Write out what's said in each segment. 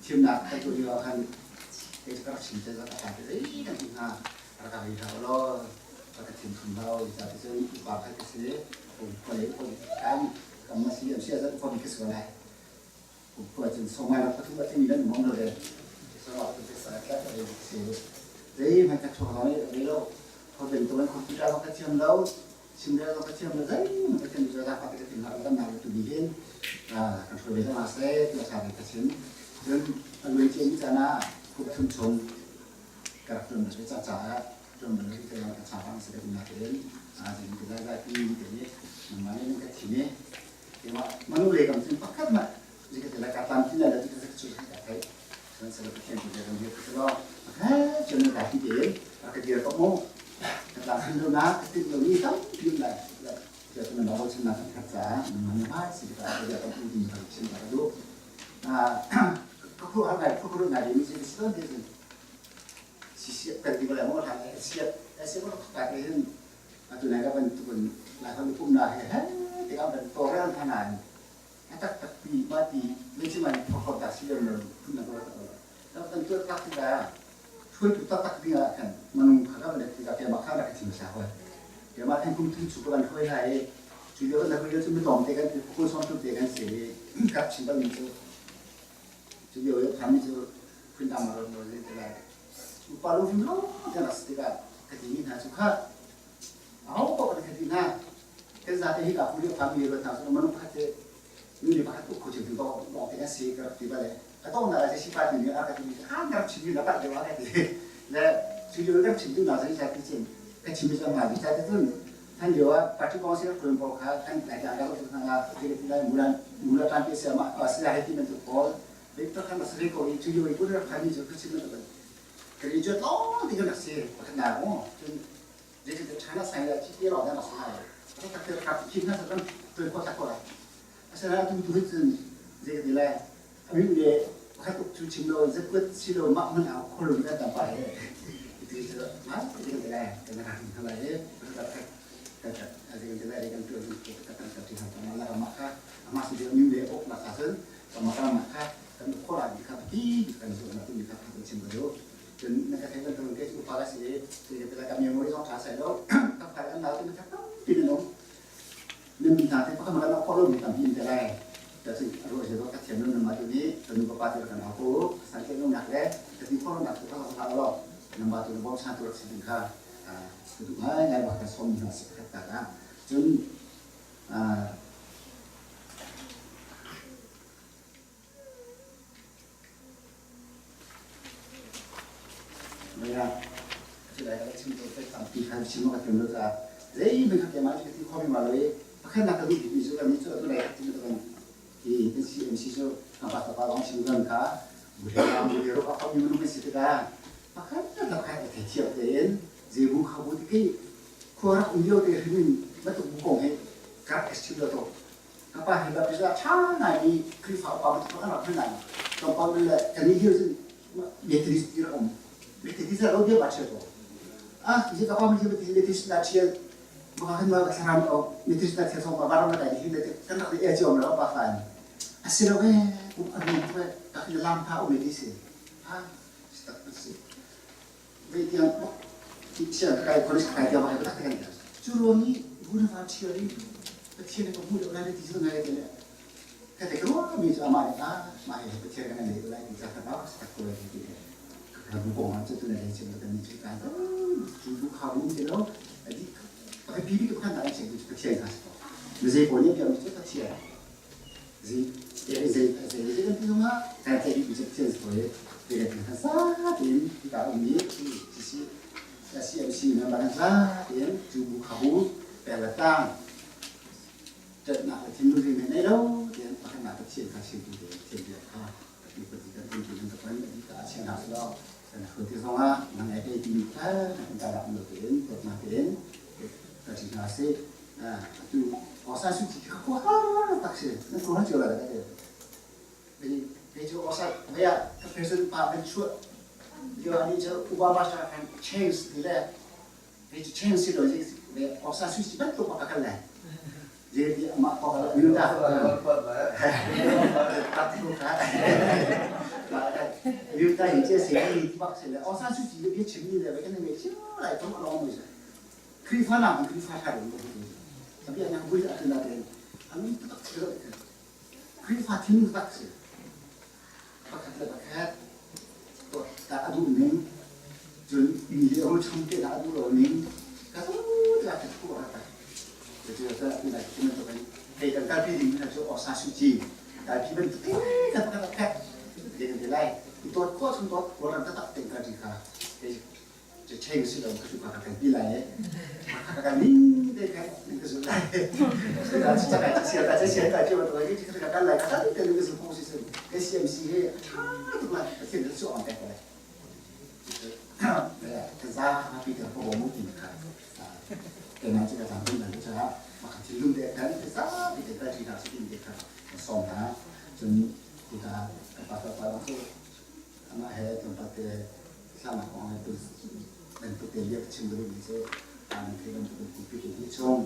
Thimnak kan tuah lio ah khan kei cu ka rak chim te ka pa te zei kan ti hnga rak ka ri hlah law rak ka thim khun hlah u ca ti cun upa khat ka si khua lei upa kan kam ma si am si ahcun upa bik ka si ko lai khua cun sawmai rak pathum a tlingmi nan um lo le sawmai tu sa tla ka si zeihmanh ka chuak lo ni lo khuaben to computer ka thiam lo chimrel ka thiam lo zeihmanh ka thiam lo za pa ka tin ha kan na tu bi hin kan hruai ve zong seh ti sa ka chim cun a luai cia mi caan ah kum thum chung ka rak tuan bal ca caah tuan bal ka ka cha bang se ka tin nain a zin ti lai lai ti te ni nangmah nih ka thim i manu le kam cun pakhat mah jika te la ka tlam tin la jika chu ka thai cun sala pathian tu le ram hi ka lo ha cun ka ti te ka dir ko mu ka tlam tin lo na ka tin lo ni tam pim lai ya tu na bo chin na kan khat cha man ma si ka ya ka tu din ka chin ka du ka khu ha ngai khu khu ngai mi si si don te si si kan ti ko la mo tha si si ko ka te hin atu nai ka bantukin Laiholh pumnak he he tikah ban tawlrel hna nain a taktak pi ma ti zeici man phorhlawt dah si lo phun na ruat lo kan tuah tak tikah hruaitu taktak ding ah khan manung kha kan let tikah keimah kha rak ka thim sa hoi keimah khan kum thum chu ka van hruai lai i cu lio kan hruai cu mi tlawm te kan kul sawm tu te kan si i kap chin bal mi cu cu lio i phan mi cu phun dang ron lo zei te lai upa lu hrim lo te rak si tikah ka ti mi hna cu kha aho paoh kan ka ti hna kan zate hi ka pu phan mi ro hna cu manung pakhat te nu le pakhat uk kho chin bawk bawk te kan si ka rak ti bale a tong na la si pa ti mi a ka ti mi a ka rak chim mi la pat deuh a ka ti le cu lio rak chim tu na zei sa ti cun ka chim mi ma ti sa ti cun than lio ah party council kuan pawl kha kan lai tlang ka tu hna ti lai mulan mula tan te sia ma sia he ti man tu pawl Victor khan a sari ko i cu lio i kun rak phan mi cu ka chim bantuk kan i cuat lawng ti kan rak si pakhat nak mu cun zeitin China sai la chi te lawng dah si lai tak tak te rak khi na sa kan tuan ko tak ko lai asana tu tu cun zei ka ti lai ami le pakhat uk cu chim lo zakuat si lo mah man au khol kan tam pa he ti cu ma ti kan ti lai kan rak hin lai he tak tak kan kan ti lai kan tuan kan kan kan ti han ma la ma kha ama si de mi le ok la kha cun Kamah kha kan khuara mi kha pi kan zuam tu mi kha kan chim ko cun na ka thei kan thang ke upa la si ti ka ka memory zong tha sai lo ka phai an nau te kha tampi nan um nan min hna te pakhat ma khoro mi tampi in te lai ta cun ro je ka thiam lo nan ma tu ni kan nu ka pa te kan ko san ke no nak le ka ti khoro nak ka ha lo nan ma tu bom chan tu rak si ding kha ka du ngai ngai ba ka som na si khat ta ka cun Pakhatnak ka duh bikmi cu kan nih cu atu lei ti kan hi kan CMC cu kan pa pa lawng chim kan kha bu he ro a khomi minung kan si tikah pakhat le pakhat a theithiam tein zeibu kha bu ti khi khua rak um lio te hrim in bantuk bu kong hi ka rak chim lo to ka pa hi baptist ah ṭha ngai mi Khrihfa upa bantuk kan rak hman ngai tlawmpal le kan i lio cun Methodist ti rak um Methodist ah lo bia ba ṭhial ko ah ti ka pa mi Methodist na ṭhial maka kan ma thlaram o Methodist na ṭhial song ba baram na kai hi le kan rak e chiom lo pa khan asilo e kum anu ko ka lam tha um ti si ha tak si Zeitiang thiang kai college kai tiang ma tak kan cu ruang i vunava thial i Pathian ka hmu deuh lai ti cu ngai te le ka te ka mi cu amah nih ah mah hi Pathian kan nei lai ti ca ka ba tak ko lai ti ka bu kong ah cu tu na lei chim kan ni cu ka cu bu kha bu ti lo adi ka pi bi ka kan chim cu Pathian ka si ko mi zei ko nih piam cu Pathian zei zei zei zei kan ti zongah kan theih mi cu Pathian si ko i zei kan ti kha sa tein ka um i sisi CMC CMC member kan za tein cu bu kha bu peng le tlang ṭanhnak le thinlung ri nei lo tein pakhatnak Pathian kha chimtu te Pathian bia kha mi pahnih kan um ti nan ka pan ka chiah hna selaw kan hruai ti zongah nang ei ei timi kha kan ta rak lo tein dawtnak tein ka ti hna sih. Atu Osa Su Kyi kha khua tak si nan khua cio la ka te. Kei cu Osa maya ka president pa kan chuah lio ani cu Obama kan change ti le kei cu change si lo le Osa Su Kyi bantuk pa ka kal lai. Jadi amak ko minta. Minta hi che se ni bak se le Osa Su Kyi bia chim ni le kan ngai chiu lai thong along mi Khrihfa nak in Khrihfa ṭha deuh in ka bia nak bui a na tein an tak si lo Khrihfa thinlung tak si pakhat le pakhat ta a duh ning cun mi le ho chung te a duh lo ning ka tu ta ka thu a ta cu ta ti lai cu to kan kei kan kalpi ding kha cu osa su chi kalpi ban te kan kan khat te kan te lai i tot ko chung tot ko ran ta tak te ka ti kha Cheng si lo ka cu ka kan pi lai ka kan ning te kan ka zu lai ka chu ka sia ka sia ka chu to ka chi ka kan lai ka te ka zu ko si si SCMC he tha tuk lai ka sin chu on te ko lai ka za ka pi ka ko mu ti ka ke na chi ka chang tin na cha ma ka thil lung te kan ka za pi te ka chi na su tin te ka som na chun ti ka ka pa ka pa ko Amah he tlawmpal te thlahnak kong he bantuk te bia ka chim duh mi cu nan theih bantuk in pulpit in hi chung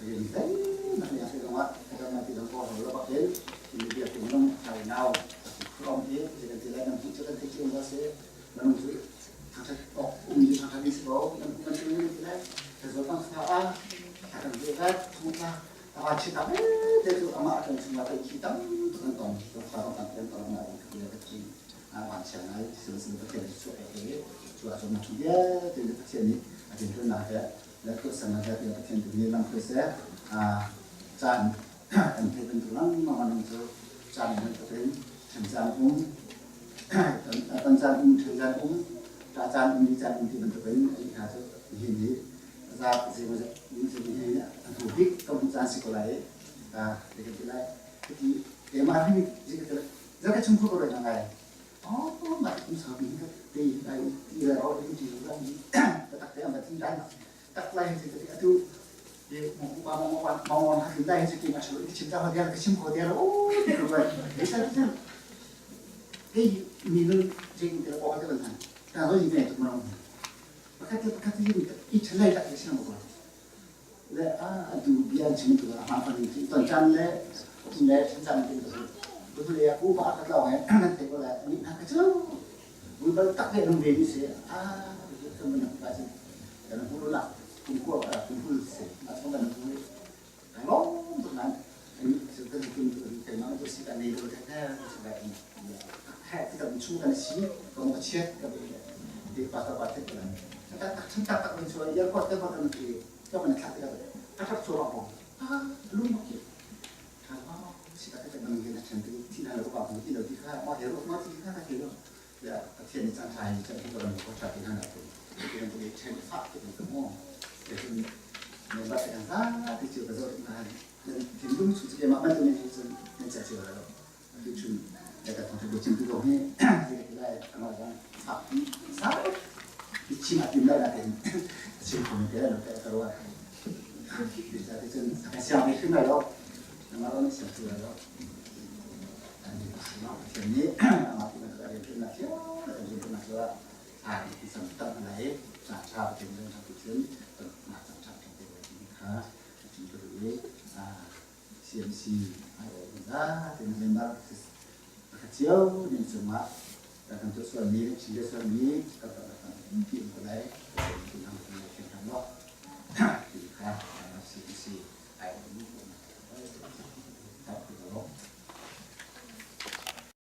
rian zeihmanh nih a theih zongah kan ti zong kawl lo bak in media te minung thai nau from hi zei kan ti lai nan hmuh cu kan theih cio ma si minung cu thangthat awk um mi thangthat ding si ko nan hmuh man cu ti lai ka zo bang sa a kan ve vat thung tla a chi ta te cu amah kan chung la khi tam tuk an tong fa tam tam tong na ka ti vanchia ngai sihmanhsehlaw Pathian cu chuah he cu ahcun na chung vialte nih Pathian nih a dinfelnak he le tuahsernak he tiah Pathian tu nih lamhruai seh. Caan kan theih bantuk lengmang in cu caan bantukin ṭhen caan um tan caan um ṭhen caan um ṭah caan um ni caan um ti bantukin ai hna cu nihin hi zaat zeimaw hi a hnu bik ka hmuh caan si ko lai i kan ti lai. Hiti keimah hi Zaka chung khu ko reng ngai. Oh, ma kum sa bi ka te ai ti la ro ti ti la ni ka tak te am tin dai tak lai ti ti atu ye mo ku ba mo mo mo mo ha tin dai ti ti ma shu ti chim ta ho dia ka chim ko dia o ti ko ba e sa ti te mi nu jing te ko ka ban han ta ho yi ne tu ma pakhat te pakhat yi i chalai tak te sim ko le a du bia chim tu a ma pan ti ton chan le le chan chan tin tu tu le ku ba ka tlaw he nan te ko la ni na ka chu bul bal tak le nung ve ni se a ka mun ba chi kan hu la kum ko ka kum hu se a thong kan hu ka long tu nan ni su ka tum tu te ma tu si ka nei lo te ka su ba ni he ti kan chu kan si ka mo chet ka be te pa ka pa te ko la ta tak chan tak tak ni chu ya ko te ko kan ti ka man thla te ka a thak chu ba ko a lung ma ki tha ma si ka te man ge na chan te ti na lo ba ko ti lo ti kha ma he ro ma ti kha ka ti lo ya pathian ni chan thai chan ti ko ran ko cha ti na na te ti kan te chen fa te ko mo te hun ne ba te kan za ti chu ka zo na thinlung chu che ma man tu ni chun nan cha chu lo tu chun ya ka thong te chim tu ko hi lai ama jang sa sa chim a tim lai na te chim ko te lo te ka ro ti sa te chun ka sia me khim lai lo ama ro ni sia chu lo an ni ma thian ni ama ti na ka re na thio la kan na chu a ti sam tam lai cha cha te na cha tu chun na cha cha te kha CMC zaten member pakhat cio ning cungah kan tuah sualmi chim bia sualmi kan ti um ko lai ti hang kan lai thiam hram lo ti kha CMC ai um tak ti ko.